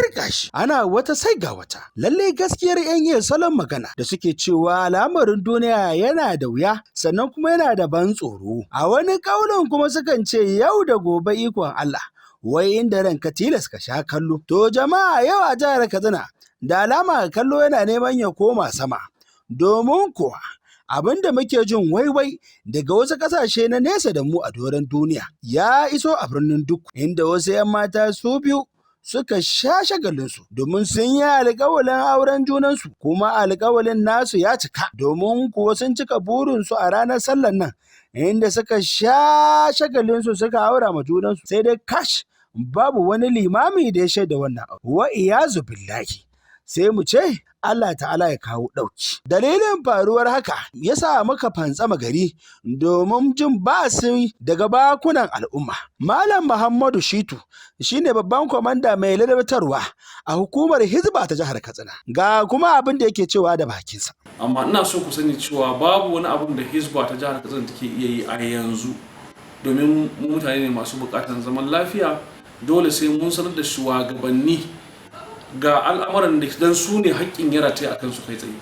Tirgashi ana wata sai ga wata. Lalle gaskiyar 'yan iya salon magana da suke cewa al'amarin duniya yana da wuya, sannan kuma yana da ban tsoro. A wani ƙaunin kuma sukan ce yau da gobe ikon Allah. Wai inda ranka tilas ka sha kallo. To jama'a, yau a jihar Katsina da alama kallo yana neman ya koma sama. Domin kuwa abin da muke jin waiwai daga wasu ƙasashe na nesa da mu a doron duniya ya iso a birnin Duk, inda wasu 'yan mata su biyu suka sha shagalinsu domin sun yi alƙawalin auren junansu, kuma alƙawalin nasu ya cika, domin kuwa sun cika burinsu a ranar sallar nan, inda suka sha shagalinsu suka aura ma junansu. Sai dai kash, babu wani limami da ya shaida wannan abu. Wa iyazu billahi, sai mu ce Allah ta'ala ya kawo ɗauki. Dalilin faruwar haka ya sa muka fantsama gari domin jin basi daga bakunan al'umma. Malam Muhammadu Shitu shine babban kwamanda mai ladabtarwa a hukumar Hizba ta jihar Katsina. Ga kuma abin da yake cewa da bakinsa. Amma ina so ku sani cewa babu wani abun da Hizba ta jihar Katsina take iya yi a yanzu, domin mu mutane ne masu buƙatar zaman lafiya. Dole sai mun sanar da shugabanni ga al'amuran da dan su ne haƙƙin ya rataya a kansu kai tsaye.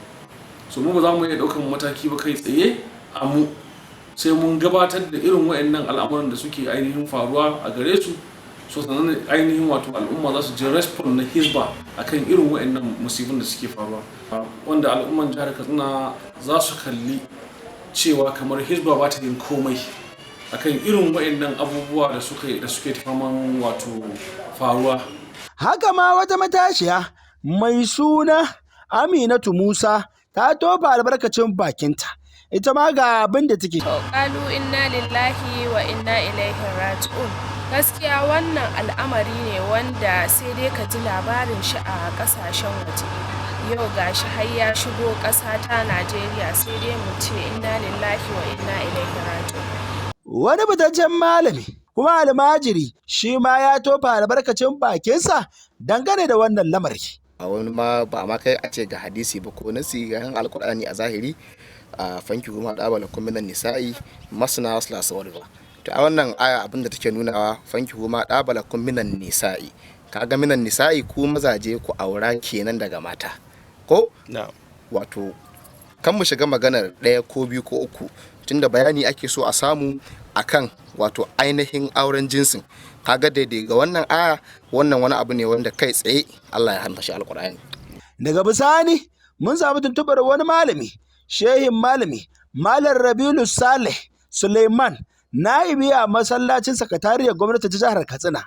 So mu ba za mu iya ɗaukan mataki ba kai tsaye a mu, sai mun gabatar da irin waɗannan al'amuran da suke ainihin faruwa a gare su. So sannan ainihin wato al'umma za su ji response na Hizba akan irin waɗannan musibin da suke faruwa, wanda al'umman jihar Katsina za su kalli cewa kamar Hizba ba ta yin komai akan irin waɗannan abubuwa da suke faman wato faruwa. Haka ma wata matashiya mai suna Aminatu Musa ta tofa albarkacin bakinta. Ita ma ga abin da take. To, qalu inna lillahi wa inna ilaihi raji'un. Gaskiya wannan al'amari ne wanda sai dai ka ji labarin shi a kasashen waje. Yau gashi har ya shigo ƙasa ta Najeriya, sai dai mu ce inna lillahi wa inna ilaihi raji'un. Wani fitaccen malami kuma almajiri shi ma ya tofa albarkacin bakinsa dangane da wannan lamari. A wani ma ba ma kai a ce ga hadisi ba ko nasi, ga yan Alkur'ani a zahiri a fankihu ma daba lakum minan nisa'i masna wa thulatha wa ruba. To, a wannan aya abin da take nunawa, fankihu ma daba lakum minan nisa'i, kaga minan nisa'i, ku mazaje ku aura kenan daga mata, ko? Wato kan mu shiga maganar ɗaya ko biyu ko uku, tunda bayani ake so a samu akan wato ainihin auren jinsin. Kaga daidai ga wannan aya, wannan wani abu ne wanda kai tsaye Allah ya haramta shi Alkur'ani. Daga bisani mun samu tuntuɓar wani malami, shehin malami, Malam Rabiulu Saleh Suleiman, na'ibi a masallacin sakatariyar gwamnati ta jihar Katsina.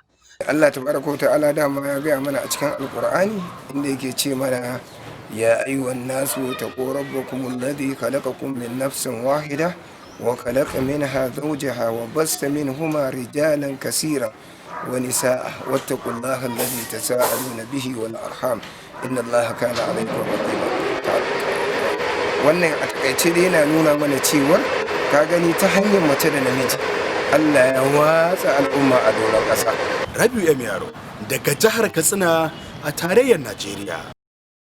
Allah tabaraka wa ta'ala dama ya gaya mana a cikin Alkur'ani, inda yake ce mana: ya ayyuhan nasu taqu rabbakum alladhi khalaqakum min nafsin wahida wa khalaqa minha zawjaha wa bassa minhuma rijalan kaseeran wa nisaa wattaqullaha alladhi tasaaluna bihi wal arham inna Allaha kana alaykum raqiba. Wannan a takaice dai yana nuna mana cewar, ka gani, ta hanyar mace da namiji Allah ya watsa al'umma a doron ƙasa. Rabiu M Yaro daga jihar Katsina a tarayyar Najeriya.